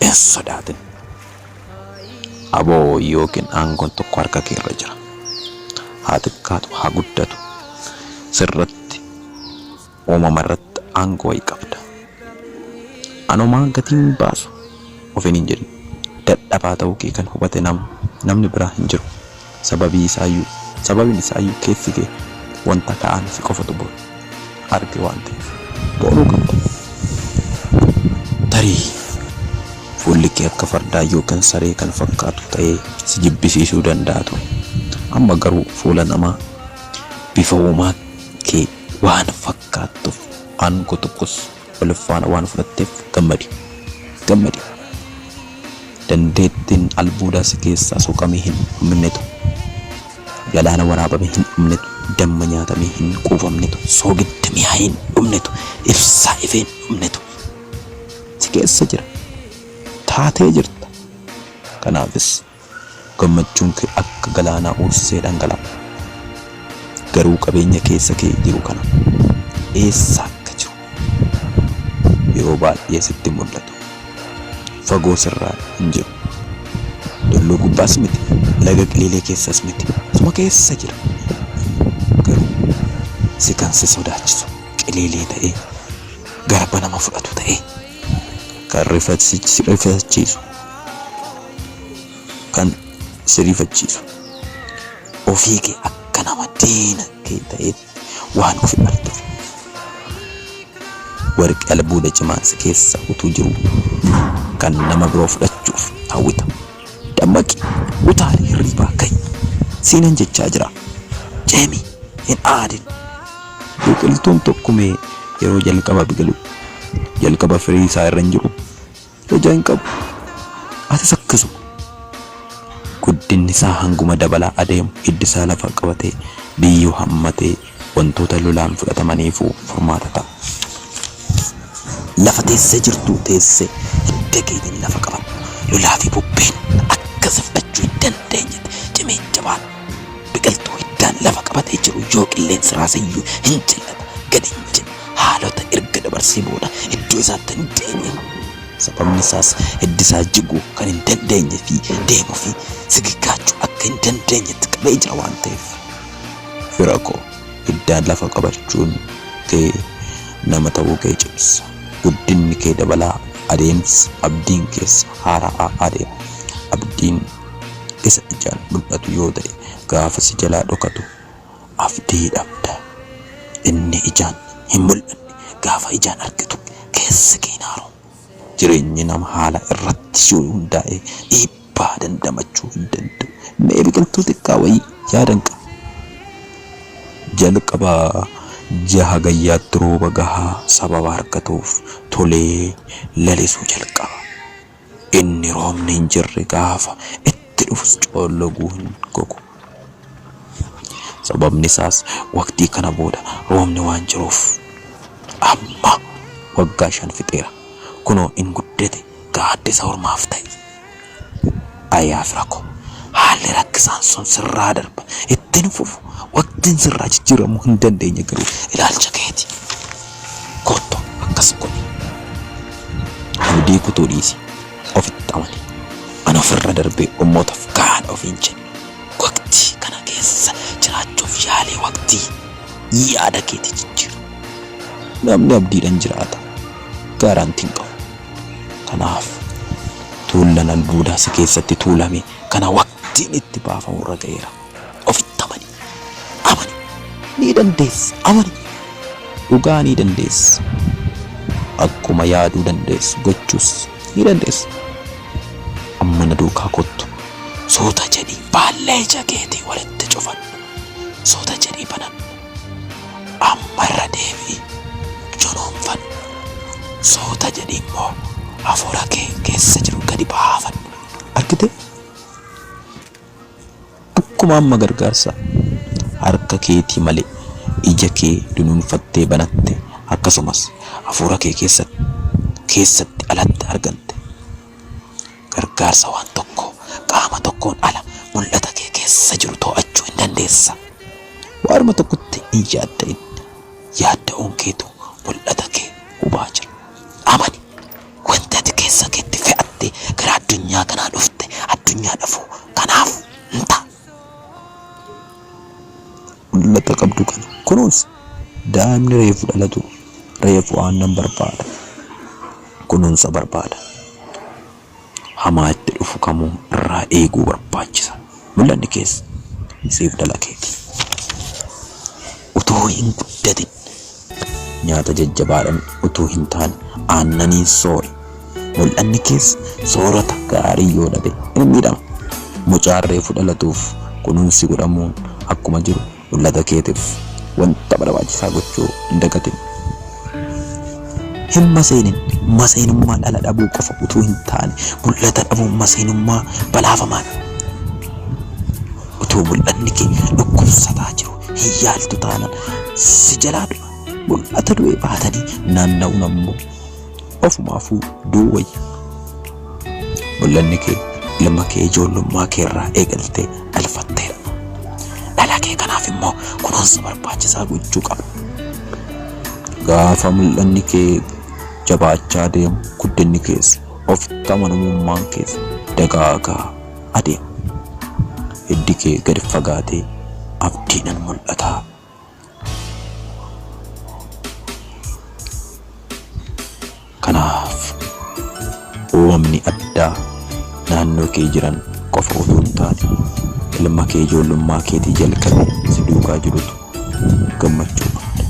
Hin sodaatin. Aboo yookiin aangoon tokko harka kee irra jira. Haa xiqqaatu haa guddatu sirratti uumama irratti aangoo wayii qabda. An homaa gatii hin baasu ofiin hin jedhin. Dadhabaa ta'uu kee kan hubate nama namni biraa hin jiru. Sababii isaayyuu sababiin isaayyuu keessi kee wanta kaa'ame si qofatu boru arge waan ta'eef boonuu qabda. Tarii fuulli kee akka fardaa yookiin saree kan fakkaatu ta'ee si jibbisiisuu danda'a ture. Amma garuu fuula namaa bifa uumaa kee waan fakkaattuuf aangoo tokkos wal faana waan fudhatteef gammadi. Gammadi. Dandeettiin albuudaa si keessaa soqamee hin dhumnetu, galaana waraabamee hin dhumnetu, damma nyaatamee hin quufamnetu, soogidda mi'aayee hin dhumnetu, ibsaa ifee hin dhumnetu si keessa jira. Taatee jirta. Kanaafis gammachuun kee akka galaanaa ursee dhangala'a. Garuu qabeenya keessa kee jiru kana eessa akka jiru yeroo baay'ee sitti mul'atu. Fagoo sirraa hin jiru. Tulluu gubbaas miti, laga qiliilee keessas miti, suma keessa jira. Garuu si kan si sodaachisu qiliilee ta'ee garba nama fudhatu ta'ee kan rifachiisu kan si rifachiisu ofii kee akka nama diina kee ta'eetti waan ofi artuuf warqee albuuda cimaan si keessa utuu jiruu kan nama biroo fudhachuuf hawwita. Dammaqi, utaali hirriibaa ka'i. Siinan jechaa jira. Ceemi, hin aadin. Biqiltuun tokko mee yeroo jalqaba biqilu jalqaba firii isaa irra hin jiru. Ija hin qabu. Atis akkasuma. Guddinni isaa hanguma dabalaa adeemu hiddi isaa lafa qabatee biyyoo hammatee wantoota lolaan fudhatamaniifuu furmaata ta'a. Lafa teessee jirtu teessee hidda keetiin lafa qabadhu. Lolaa fi bubbeen akka si fudhachuu hin dandeenyetti cimee jabaadhu. Biqiltuu hiddaan lafa qabatee jiru yoo qilleensi raaseyyuu hin jallata, gadi hin jedhu. Haalota erga dabarsee booda iddoo isaatti hin deebi'u. Sababni isaas hiddi isaa jiguu kan hin dandeenye fi deemuu fi sigigaachuu akka hin dandeenyetti qabee jira waan ta'eef. Fira koo, hiddaan lafa qabachuun kee nama ta'uu kee cimsa. Guddinni kee dabalaa adeemsa, abdiin kees haara'aa adeema. Abdiin isa ijaan mul'atu yoo ta'e gaafa si jalaa dhokatu abdii dhabda. Inni ijaan hin mul'anne gaafa ijaan argitu keessi kee hin haaru. Jireenyi nama haala irratti yoo hundaa'e dhiibbaa dandamachuu hin danda'u. Mee biqiltuu xiqqaa wayii yaadan qaba. Jalqaba ji'a Hagayyaatti rooba gahaa sababa argatuuf tolee lalisuu jalqaba. Inni roobni hin jirre gaafa itti dhufus coolloguu hin gogu. Sababni isaas waqtii kana booda roobni waan jiruuf. Amma waggaa 5 fixeera. Kunoo in guddate gaaddisa ormaaf ta'e. Ayaa fira koo haalli rakkisaan sun sirraa darba. Itti hin fufu. Waqtiin sirraa jijjiiramuu hin dandeenye garuu ilaalcha keeti. Kottu akkas godhi. Abdii kutuu dhiisi. Ofitti amani. Ani ofirra darbee ummootaaf gahaadha ofiin jedhi. Waqtii kana keessa jiraachuuf yaalii waqtii yaada keetii jijjiiri. Namni abdiidhaan jiraata. Gaaraantii hin qabu. Kanaaf tuullan albuudaa si keessatti tuulame kana waqtiin itti baafamu irra ga'eera. Ofitti amani. Amani. Ni dandeessa. Amani. Dhugaa ni dandeessa. Akkuma yaaduu dandeessu gochuus ni dandeessa. Amma na duukaa kottu. Suuta jedhii baallee ija keetii walitti cufadhu. Suuta jedhii banadhu. Amma irra deebi'i cunuunfadhu. Suuta jedhii immoo hafuura kee keessa jiru gadi baafadhu. Argitee? Akkuma amma gargaarsa harka keetii malee ija kee dunuunfattee banatte akkasumas hafuura kee keessatti alatti argante gargaarsa waan tokkoo qaama tokkoon ala mul'ata kee keessa jiru to'achuu hin dandeessa. Waanuma tokkotti hin yaadda'in. Yaadda'uun keetu mul'ata kee hubaa jira. Amani! Wanti ati keessa keetti fe'attee gara addunyaa kanaa dhufte addunyaa dhufuu kanaaf hin ta'a. Mul'ata qabdu kana kunuunsi. Daa'imni reefu dhalatu reefu aannan barbaada. Kunuunsa barbaada. Hamaa itti dhufu kamuu irraa eeguu barbaachisa. Mul'anni kees siif dhala keeti. Utuu hin guddatin nyaata jajjabaadhaan utuu hin taane aannaniin soori. Mul'anni kees soorata gaarii yoo dhabe in miidhama. Mucaan reefu dhalatuuf kunuunsi godhamuun akkuma jiru mul'ata keetiif wanta barbaachisaa gochuu hin dagatin. Hin maseenin. Maseenummaa dhala dhabuu qofa utuu hin taane mul'ata dhabuun maseenummaa balaafamaadha. Utuu mul'anni kee dhukkubsataa jiru hin yaaltu taanaan si jalaa du'a. Mul'ata du'e baatanii naanna'uun ammoo ofumaafuu du'uu wayya. Mul'anni kee ilma kee ijoollummaa kee irraa eegaltee dhalfatteedha. Dhala kee kanaaf immoo kunuunsa barbaachisaa gochuu qabda. Gaafa mul'anni kee jabaachaa deemu guddinni kees ofitti amanamummaan kees dagaagaa adeema. Hiddi kee gadi fagaatee abdiidhaan mul'ata. Kanaaf uumamni addaa naannoo kee jiran qofa utuu hin taane ilma kee ijoollummaa keetii jalqabee si duukaa jirutu gammachuu qabda.